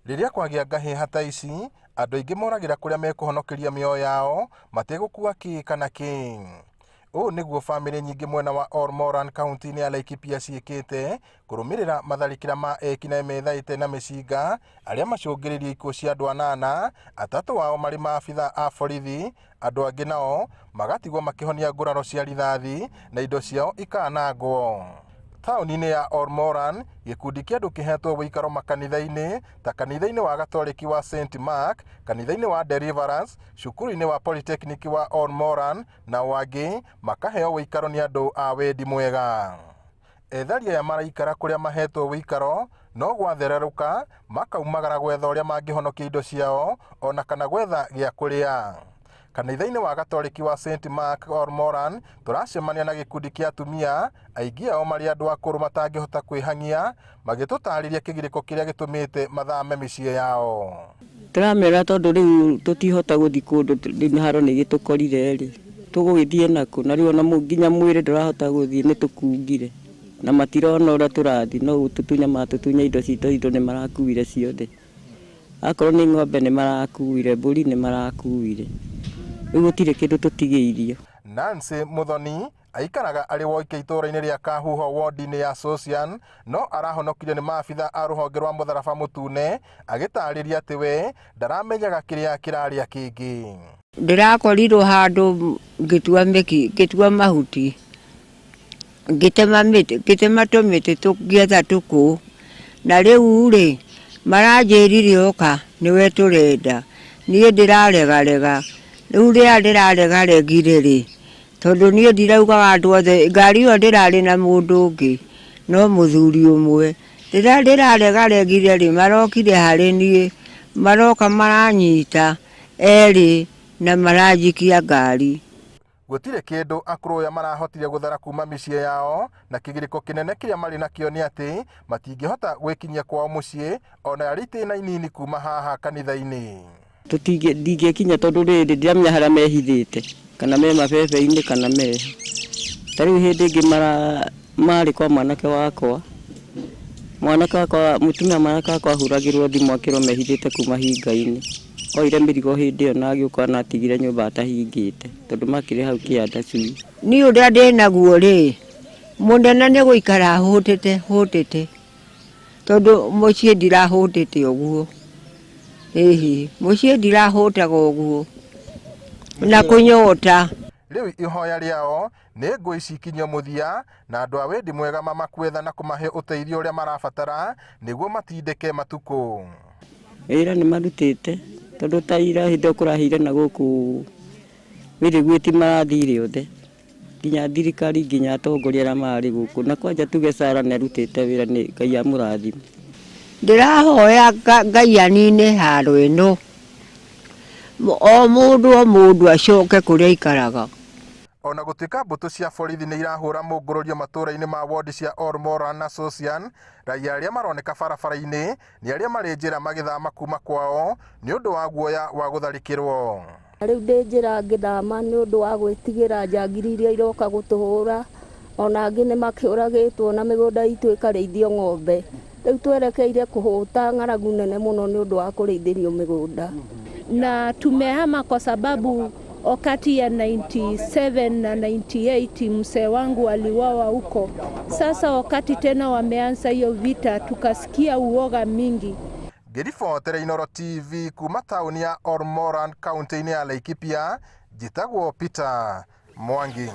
Rĩrĩa kwagĩa ngahĩha ta ici, andũ aingĩ moragĩra kũrĩa mekũhonokeria mĩoyo yao mategũkua kĩ kana kĩ. Ũũ nĩguo famĩlĩ nyingĩ mwena wa Ol Moran kaunti-inĩ ya Laikipia ciĩkĩte kũrũmĩrĩra matharĩkĩra ma ekinaĩ methaĩte na mĩcinga arĩa macũngĩrĩirie ikuũ cia andũ anana, atatũ ao marĩ maabitha a borithi, andũ angĩ nao magatigwo makĩhonia nguraro cia rithathi na indo ciao ikanangwo. Taũni-inĩ ya Ol Moran, gĩkundi kĩa andũ kĩhetwo ũikaro makanitha-inĩ ta kanitha-inĩ wa Gatoreki wa St Mark, kanitha-inĩ wa Deliverance, cukuru-inĩ wa Polytechnic wa Ol Moran nao angĩ makaheo ũikaro nĩ andũ a wendi mwega. Ethari aya maraikara kũrĩa mahetwo ũikaro no gwathererũka makaumagara gwetha ũrĩa mangĩhonokia indo ciao ona kana gwetha gĩa kũrĩa. Kanitha-inĩ wa Gatoreki wa St Mark Ol Moran tũracemania na gĩkundi kĩa atumia, aingĩ ao marĩ andũ akũrũ matangĩhota kwĩhang'ia, magĩtũtarĩria kĩgirĩko kĩrĩa gĩtũmĩte mathame mĩciĩ yao. Tũramera tondũ rĩu tũtihota gũthiĩ kũndũ rĩu haro nĩ gĩtũkorire rĩ, tũgũgĩthiĩ nakũ? Na rĩu ona nginya mwĩrĩ ndũrahota gũthiĩ nĩ tũkungire na matirona ũrĩa tũrathiĩ no gũtũtunya maratũtunya indo citũ indo nĩ marakuire ciothe. Akorwo nĩ ng'ombe nĩ marakuire, mbũri nĩ marakuire, rĩu gũtirĩ kĩndũ tũtigĩirio. Nancy Muthoni aikaraga arĩ woike itũũra-inĩ rĩa Kahuho wodi-inĩ ya Sosian no arahonokirio nĩ maabitha a rũhonge rwa mũtharaba mũtune agĩtarĩria atĩ we ndaramenyaga kĩrĩa kĩrarĩa kĩngĩ. Ndĩrakorirwo handũ ngĩtua mĩki, ngĩtua mahuti, ngĩtema mĩtĩ, ngĩtema tũmĩtĩ ngĩetha tũkũ, na rĩu rĩ, maranjĩrire ũka nĩwe tũrenda, niĩ ndĩraregarega, rĩu rĩrĩa ndĩraregaregire rĩ, tondũ niĩ ndiraugaga andũ othe, ngari ĩyo ndĩrarĩ na mũndũ ũngĩ, no mũthuri ũmwe, rĩrĩa ndĩraregaregire rĩ, marokire harĩ niĩ, maroka maranyita erĩ na maranjikia ngari. Gũtirĩ kĩndũ akũrũ aya marahotire gũthara kuma mĩciĩ yao na kĩgirĩko kĩnene kĩrĩa marĩ nakĩo nĩ atĩ matingĩhota gwĩkinyia kwao mũciĩ ona arĩ itĩna inini kuma haha kanitha-inĩ. Ndingĩkinya tondũ rĩrĩ ndiramenya harĩa mehithĩte kana me mabebe-inĩ kana meha. Ta rĩu hĩndĩ ĩngĩ marĩ kwa mwanake wakwa, mwanake wakwa, mũtumia wa mwanake wakwa ahũragĩrwo thimũ akĩrwo mehithĩte kũu mahinga-inĩ. Oire mĩrigo hĩndĩ ĩyo na agĩũka na atigire nyũmba atahingĩte tondũ makĩrĩ hau kĩanda cui. Niĩ ũrĩa ndĩnaguo rĩ, mũnene nĩ gũikara hũtĩte hũtĩte, tondũ mũciĩ ndirahũtĩte ũguo, ĩhĩ, mũciĩ ndirahũtaga ũguo, na kũnyota. Rĩu ihoya rĩao nĩ ngũ ici ikinyio mũthia na andũ a wendi mwega mamakuetha na kũmahe ũteithio ũrĩa marabatara nĩguo matindĩke matukũ. Wĩra nĩ marutĩte tondũ ta ira hĩndĩ ĩyo kũrahĩire na gũkũ Mĩrĩguĩti marathire othe, nginya thirikari nginya atongoria arĩa mararĩ gũkũ, na kwanja tuge Sarah nĩ arutĩte wĩra nĩ Ngai amũrathime. Ndĩrahoya Ngai anine haro ĩno, o mũndũ o mũndũ acoke kũrĩa aikaraga. Ona gũtuĩka mbũtũ cia borithi nĩ irahũra mũngũrũrio matũũra-inĩ ma wondi cia Ol Moran na Sosian, raia arĩa maroneka barabara-inĩ nĩ arĩa marĩ njĩra magĩthama kuma kwao nĩ ũndũ wa guoya wa gũtharĩkĩrwo. Rĩu ndĩ njĩra ngĩthama nĩ ũndũ wa gwĩtigĩra njangiri iria iroka gũtũhũra, ona angĩ nĩ makĩũragĩtwo na mĩgũnda itũ ĩkarĩithio ng'ombe. Rĩu twerekeire kũhũta ng'aragu nene mũno nĩ ũndũ wa kũrĩithĩrio mĩgũnda. Na tumehama kwa sababu wakati ya 97 na 98 mzee wangu aliuawa huko. Sasa wakati tena wameanza hiyo vita, tukasikia uoga mingi. Ngĩribotera Inooro TV kuma taũni ya Ol Moran kaunti-inĩ ya Laikipia, njĩtagwo Peter Mwangi.